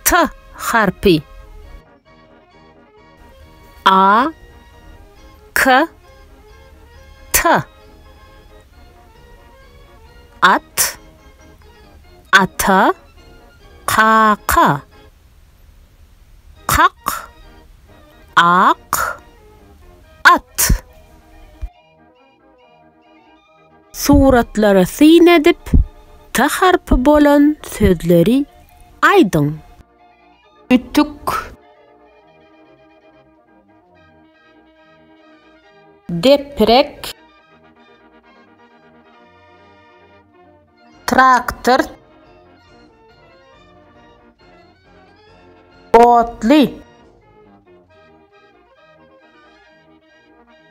T harpy. A K T At Ata Kaka Kak Ak At Suratlara syn edip, T harpy bolan sözleri aýdyň. Ütük. Deprek. Traktor. Otly.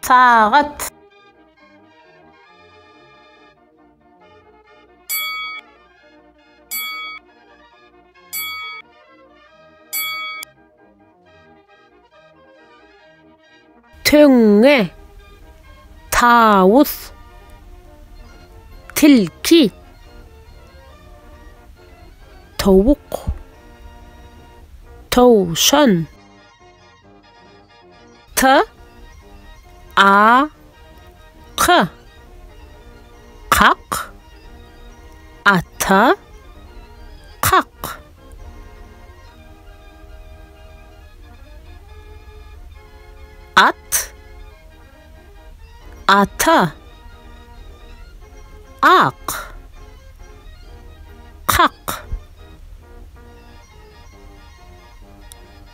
Sagat. Töňňe, tawus, tilki, towuk, towşan. T A K Kak Ata Kak At Ata Ak Kak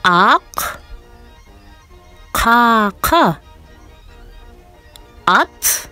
Ak Kaka At.